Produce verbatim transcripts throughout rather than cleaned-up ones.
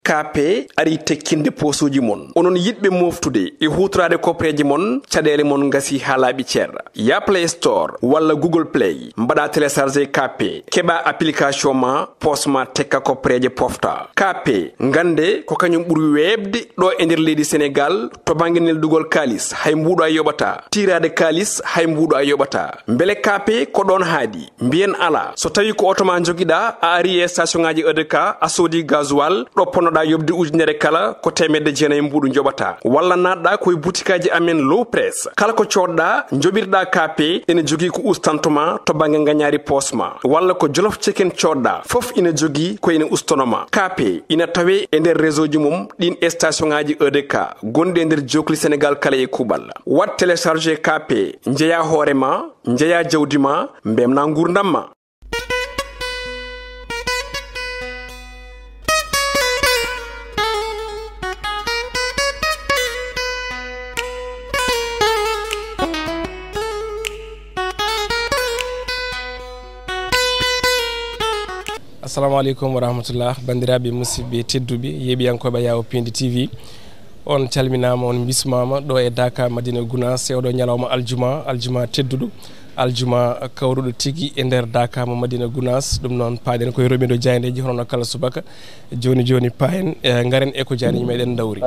Kaape ari tekkinde poosuuji mon. Onon yiɗɓe mooftude e huutoraade koppereeje mon, caɗeele mon ngasi haa laaɓi cer. Ya Play Store walla Google Play, mbaɗa télécharger Kaape, keɓa application ma, poos ma tekka koppereeje pofta. Kaape, ngannde ko kañum ɓuri weeɓde ɗo e nder leydi Senegaal to bannge neldugol kaalis, hay mbuuɗo a yoɓata. Tiiraade kaalis, hay mbuuɗo a yoɓata. Mbele Kaape ko ɗoon haaɗi? Mbiyen alaa. So tawii ko oto ma njogiɗaa, a ari e station ŋaaji E D K, a soodi gasoil, ɗo ponnoɗaa yoɓde ujunere kala, ko teemedde jeenayi mbuuɗu njoɓataa. Walla naatɗaa ko e butikaaji amen Low Press. Kala ko coodɗaa, njoɓirɗaa Kaape, ene jogii ko ustantuma to bannge ngañaari poos ma. Walla ko Jolof Chicken coodɗaa, fof ina jogii ko ene ustanoma. Kaape ina tawee e nder réseau ji mum ɗiin station ŋaaji E D K gonɗi e nder jookli Senegaal kala e kuuɓal. Waɗ télécharger Kaape, njeyaa hoore ma, njeyaa jawdi ma, mbemnaa nguurndam ma. Assalamu aleykum wa rahmatullah, banndiraaɓe, musidɓe tedduɓe, yeeɓiyankooɓe Yawo Pindi T V. On calminaama, on mbismaama ɗo e Daaka Madina Gunaas e oɗo ñalawma aljuma, aljuma tedduɗo, aljuma kawruɗo tigi e nder Daaka mo Madina Gunaas. Ɗum noon, paaɗen koye roɓindo jaayndeeji hono no kala subaka. Jooni jooni, paayen, e ngaren e ko jaayndeeji meɗen ndawri.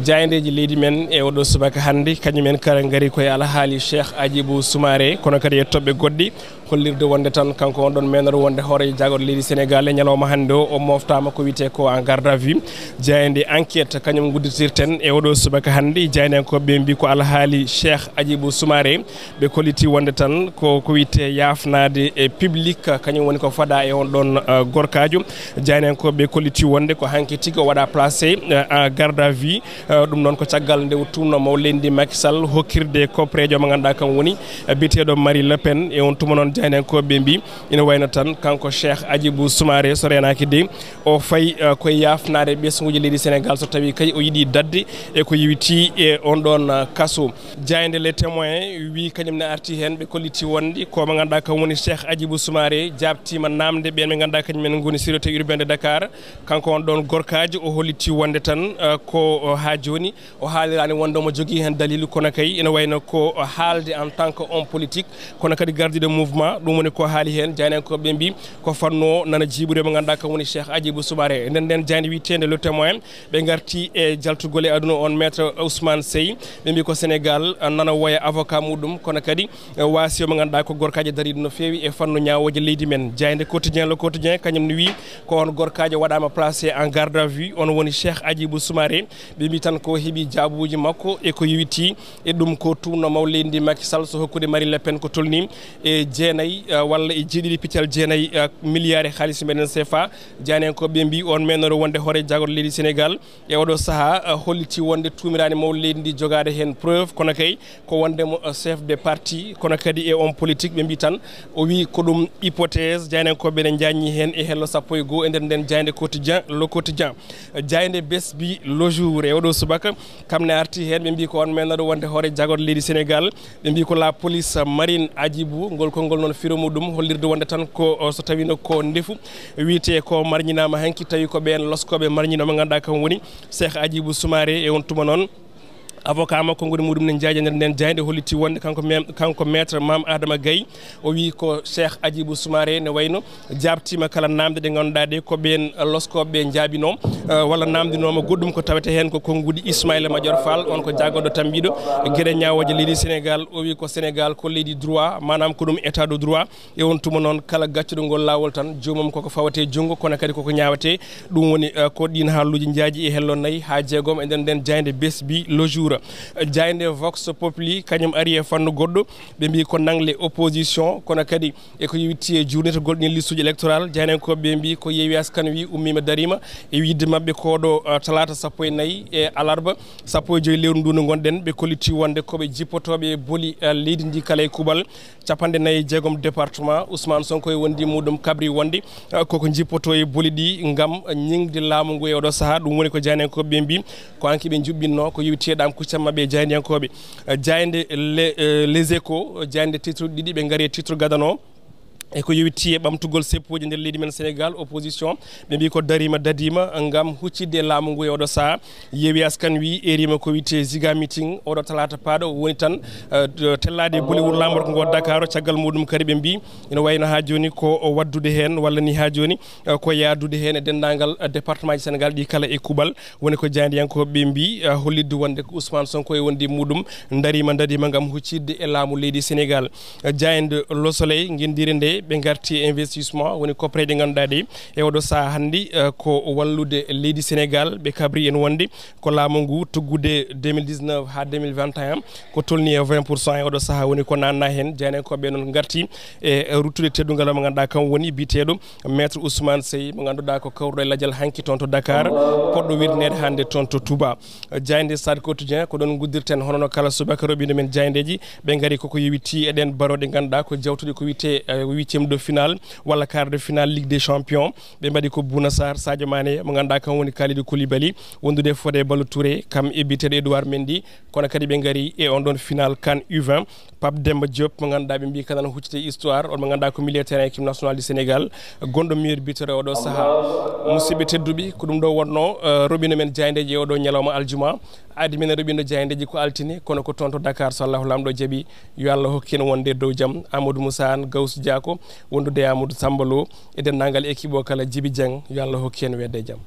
Jaayndeeji leydi men e oɗo subaka hannde, kañum en kala ngari koye alhaali Cheikh Hadjibou Soumaré, kono kadi e toɓɓe goɗɗe. Hollirde wonde tan kanko on ɗon meenoro wonde hooreejo jaagorɗo leydi Senegaal e ñalawma hannde o, o moftaama ko wiyetee ko en garde à vue. Jaaynde Enquête kañum ngudditirten e oɗo subaka hannde. Jaayndeyankooɓe ɓe mbii ko alhaali Cheikh Hadjibou Soumaré. Ɓe kolliti wonde tan ko, ko wiyetee yaafnaade e public, kañum woni ko fadaa e on ɗon, eh, gorkaajo. Jaayndeyankooɓe ɓe kolliti wonde ko hanki tigi o waɗaa placé, eh, en garde à vue. Eh, ɗum noon ko caggal nde o tuumnoo mawɗo leydi ndi Macky Sall hokkirde koppareejo mo ngannduɗaa kam woni, eh, biyeteeɗo Marie Le Pen. E on tuma noon, jaayndeyankooɓe ɓe mbii ina wayno tan kanko Cheikh Hadjibou Soumaré, so reenaaki de, o fayi, eh, koye yaafnaade ɓesnguuji leydi Senegaal so tawii kay o yiɗi daɗde e ko yowitii e on ɗon, eh, kaso. Jaaynde Les Témoins wii kañum ne arti heen, ɓe kolliti wonde ko mo ngannduɗaa kam woni Cheikh Hadjibou Soumaré jaabtiima naamnde ɓeen ɓe ngannduɗaa kañum en ngoni sûreté urbaine de Dakar. Kanko on ɗon gorkaajo o holliti wonde tan, eh, ko, eh, haa jooni o haaliraani wonde omo jogii heen daliilu, kono kay ina wayno ko haalde en tant que homme politique, kono kadi gardiiɗo mouvement. Ɗum woni ko haali heen. Jaayndeyankooɓe ɓe mbii ko fannoo nana jiiɓude mo ngannduɗaa kam woni Cheikh Hadjibou Soumaré. E nden nden jaaynde wiyeteende Le Témoin, ɓe ngarti e jaltugol e aduna on, Maître Ousmane Seye. Ɓe mbii ko Senegaal, eh, nana woya avocat muɗum, kono kadi, eh, waasi o mo ngannduɗaa ko gorkaajo dariiɗo no feewi e fannu ñaawooje leydi men. Jaaynde Quotidien, Le Quotidien, kañum ne wii ko on gorkaajo waɗaama placé en garde à vue, on woni Cheikh Hadjibou Soumaré. Ɓe mbii tan ko heɓi jaabuuji makko e ko yowitii e ɗum ko tuumnoo mawɗo leydi ndi Macky Sall so hokkude Marie Le Pen ko tolnii e jeenayi, eh, walla e jeeɗiɗi piccal jeenayi, eh, milliards e haalisi meɗen C F A. Jaayndeyankooɓe ɓe mbii on meenoro wonde hooreejo jaagorɗo leydi Senegaal e oɗo sahaa, eh, holliti wonde tuumiraani mawɗo leydi ndi jogaade heen preuve, kono kay ko wonde mo, eh, chef de parti, kono kadi e homme politique. Ɓe mbii tan o wii ko ɗum hypothèse. Jaayndeyankooɓe ɓe ne njaññi heen e hello sappo e goo e nder nden jaaynde Quotidien, Le Quotidien. Jaaynde Bes bi Le Jour e oɗo subaka, kam ne arti heen, ɓe mbii ko on meenoro wonde hooreejo jaagorɗo leydi Senegaal. Ɓe mbii ko la police marine Hadjibou, ngol konngol noon firo muɗum hollirde wonde tan ko, o, so tawiino ko ndefu wiyetee ko marñinaama hanki, tawi ko ɓeen loskooɓe marñinoo mo ngannduɗaa kam woni Cheikh Hadjibou Soumaré. E on tuma noon, avocat makko ngoni muɗum ne jaaji e nder nden jaaynde, holliti wonde kanko mem-, kanko Maître Mame Adama Gaye, o wii ko Cheikh Hadjibou Soumaré ne wayno jaabtiima kala naamnde ɗe ngannduɗaa ɗe ko ɓeen loskooɓe ɓe njaabinoo, eh, walla naamndinooma goɗɗum ko tawetee heen ko konnguɗi Ismaïla Madior Fall, on ko jaagorɗo tambiiɗo geɗe ñaawooje leydi Senegaal. O wii ko Senegaal ko leydi droit, maanaam ko ɗum état de droit. E on tuma noon, kala gaccuɗo ngol laawol tan, joomum koko fawetee junngo, kono kadi koko ñaawetee. Ɗum woni, eh, ko ɗiin haalluuji njaaji e hello nayi haa jeegom e nder nden jaaynde Bes bi Le Jour. Jaaynde Vox Populi kañum ari e fannu goɗɗo, ɓe mbii ko nangle opposition, kono kadi e ko yowitii e juurnitagol ɗiin listuuji électoral. Jaayndeyankooɓe ɓe mbii ko Yewwi Askan Wi ummiima dariima e wiide maɓɓe ko ɗo, eh, talaata sappo e nayi e alarba sappo e joy lewru ndu ndu ngonɗen, ɓe kolliti wonde ko ɓe jippotooɓe e boli, eh, leydi ndi kala e kuuɓal. Capanɗe nayi e jeegom département, Ousmane Sonko e wondi muɗum kabri wonde, eh, koko jippotoo e boli ɗi ngam ñiŋde laamu ngu e oɗo sahaa. Ɗum woni ko jaayndeyankooɓe ɓe mbii, ko hanki ɓe njuɓɓinnoo, ko yowiti e ɗam kuccam maɓɓe e jaayndeyankooɓe. Eh, jaaynde Le-, eh, Les Échos, jaaynde titre ɗiɗi, ɓe ngari e titre gadano. E ko yowiti e ɓamtugol seppuuji nder leydi men Sénégal, opposition, ɓe mbii ko dariima, dadiima ngam huccitde e laamu ngu e oɗo sahaa. Yeewi Askan Wi erima ko wiyetee Ziga Meeting oɗo talaata paaɗo, woni tan, eh, d-, tellaade e bolewol laamorgo ngo Dakar. Caggal muɗum kadi ɓe mbii ina wayno haa jooni ko o waddude heen, walla ni haa jooni, eh, ko yaadude heen e denndaangal, eh, département ji Sénégal ɗi kala e kuuɓal. Woni ko jaayndiyankooɓe ɓe mbii, eh, hollitde wonde ko Ousmane Sonko e wonde muɗum dariima, dadiima ngam huccitde e laamu leydi Sénégal. Jaaynde Le Soleil, ngenndiire nde, ɓe ngarti e investissement, woni koppareeje ɗe ngannduɗaa ɗe, e oɗo sahaa hannde, eh, ko wallude leydi Sénégal. Ɓe kabri en wonde ko laamu ngu tuggude deux mille dix-neuf haa deux mille vingt et un, ko tolnii e vingt pour cent e oɗo sahaa, woni ko naatnaa heen. Jaayndiyankooɓe noon ngarti e ruttude teddungal mo ngannduɗaa kam woni biyeteeɗo Maître Ousmane Seye, mo ngannduɗaa ko kawruɗo e lajal hanki toon to Dakar, poɗɗo wirneede hannde toon to Touba. Jaaynde Stade Quotidien, ko ɗoon nguddirten hono no kala subaka roɓindo men jaayndeeji, ɓe ngari koko yowiti e ɗeen barooɗe ngannduɗaa ko jawtuɗe ko wiyetee, eh, huitième de finale walla quart de finale Ligue des Champions. Ɓe mbaɗi ko Bouna Sarr, Sadio Mané, mo ngannduɗaa kam woni Kalidou Koulibaly, wondude e Fodé Ballo-Touré, kam e biyeteeɗo Edouard Mendy, kono kadi ɓe ngari e on ɗoon finale CAN U vingt. Pape Demba Diop, mo ngannduɗaa ɓe mbii kanal huccite histoire, on mo ngannduɗaa ko milieu terrain équipe nationale du Sénégal, gonɗo meilleur buteur e oɗo sahaa. Musidɓe tedduɓe, ko ɗum ɗo wonnoo, eh, roɓindo men jaayndeeji e oɗo ñalawma aljuma. Aadi men e roɓindo jaayndeeji ko altine, kono ko toon to Dakar, so Allahu Laamɗo jaɓi, yo Allah hokku en wonde e dow jam. Amadou Moussa Anne, Gawsu Diako, wondude e Amadou Samba Lo, e denndaangal équipe o kala, Jibi Dieng, yo Allah hokku en weetde e jam.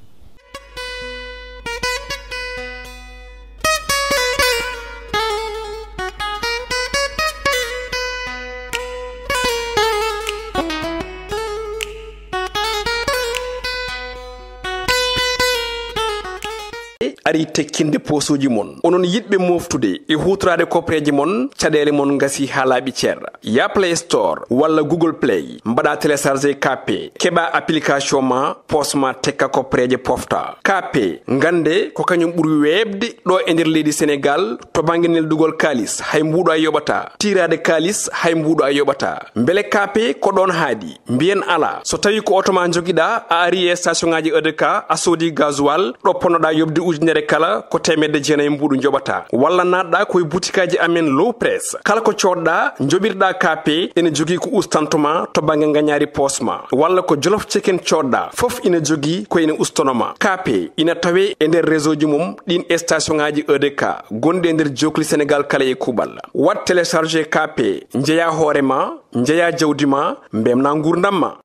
Ari tekkinde posuuji mon. Onon yiɗɓe moftude e huutoraade koppareeji mon, caɗeele mon ngasi haa laaɓi cer. Ya Play Store walla Google Play, mbaɗa télécharger K P, keɓa application ma, poos ma tekka, koppareeje pofta. K P, ngannde ko kañum ɓuri weeɓde ɗo e nder leydi Sénégal to bannge neldugol kaalis, hay mbuuɗo a yoɓata. Tiiraade kaalis, hay mbuuɗo a yoɓata. Mbele K P ko ɗoon haaɗi? Mbiyen alaa. So tawii ko oto ma njogiɗaa, a ari e station ŋaaji E D K, a soodi gasoil, ɗo ponnoɗaa yoɓde ujunere kala, ko teemedde jeenayi mbuuɗu njoɓataa. Walla naatɗaa ko e butikaaji amen Low Press. Kala ko coodɗaa, njoɓirɗaa K P, ene jogii ko ustanto ma to bannge ngañaari poos ma. Walla ko Jolof Chicken coodɗaa, fof ina jogii ko ene ustono ma. K P ina tawee e nder réseau ji mum ɗiin e station ŋaaji E D K gonɗi e nder jookli Sénégal kala e kuuɓal. Waɗ télécharger K P, njeyaa hoore ma, njeyaa jawdi ma, mbeltinaa nguurndam ma.